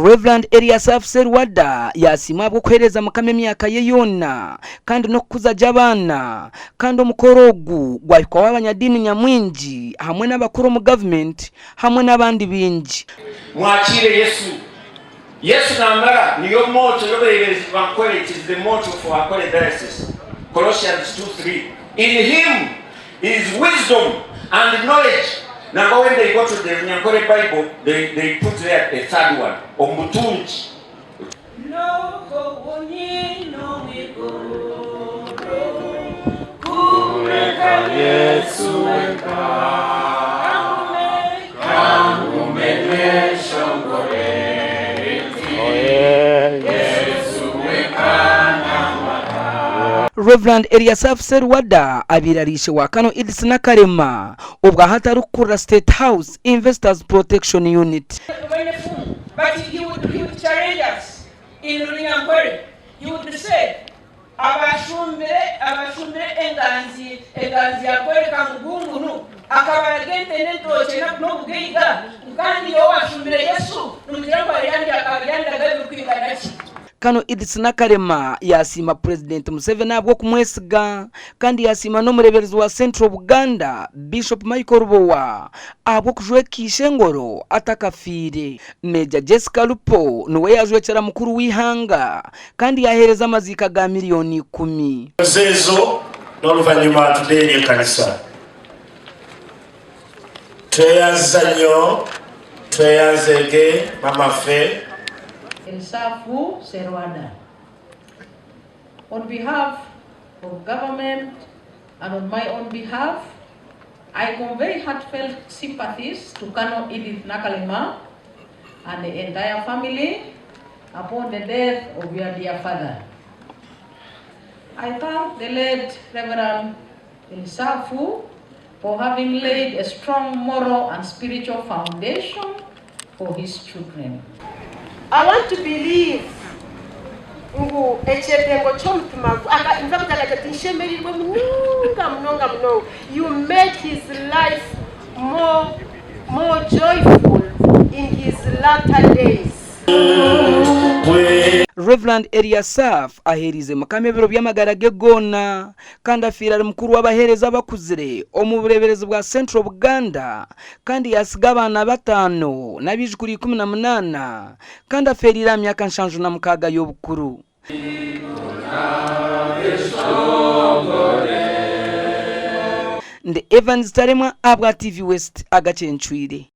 Rev. Eliasaph Serwadda yaasiimwa ahabw'okuheereza Mukama emyaka ye yoona kandi n'okukuza gye abaana kandi omukoro ogu gwahikwaho abanyadiini nyamwingi hamwe n'abakuru omu gavumenti hamwe n'abandi baingi. Mwakiire Yesu. Yesu namara niyo motto y'obureeberezi bwa Ankole, it is the motto for Ankole Diocese, Colossians 2:3 In him is wisdom and knowledge nangwa when they go to the Runyankore Bible they, they put there a third one omu butungi. Kureka Yesu wenka. Kangume nyeshongore nti, Yesu wenka namara. Rev. Eliasaph Seruwada abaire ari ishe wa Kano Edith Nakalema obwo hati arikukurira State House Investors Protection Unit. But he would, he would challenge us in Runyankore. He would say, Abashumbire abashumbire enganzi enganzi ya Nkore Kamugungunu akabaraga ente n'entookye n'obugaiga ngu kandi iwe owashumbire Yesu nimugira ngu aryandaga ebirikwingana ki? Kano Edith Nakalema yaasiima Purezidenti Museveni ahabw'okumwesiga kandi yaasiima n'omureeberezi wa Central Buganda, Bishop Michael Lubowa ahabw'okujweka Ishengoro atakafiire. Meeja Jessica Lupo niwe yaajwekyera mukuru w'eihanga kandi yaaheereza amaziika ga miriyoni ikumi. Ezo n'oluvannyuma tudde eri ekkanisa. Tweyanziza nnyo, tweyanzeege Maama ffe. Elisafu Serwadda. On behalf of government and on my own behalf, I convey heartfelt sympathies to Colonel Edith Nakalema and the entire family upon the death of your dear father. I thank the late Reverend Elisafu for having laid a strong moral and spiritual foundation for his children. I want to believe ngu ekyetengo ky'omutima gwe aka in fact akagira ati nshemereirwe munonga munonga munonga you made his life more more joyful in his latter days. Rev. Eliasaph aheeriize Mukama ebiro by'amagara ge goona kandi afiire ari mukuru w'abaheereza abakuzire omu bureeberezi bwa Central Buganda kandi yaatsiga abaana bataano n'abaijukuru 18 kandi afeereire aha myaka 76 y'obukuru. Ndi Evans Taremwa ahabwa TV West agacencwire.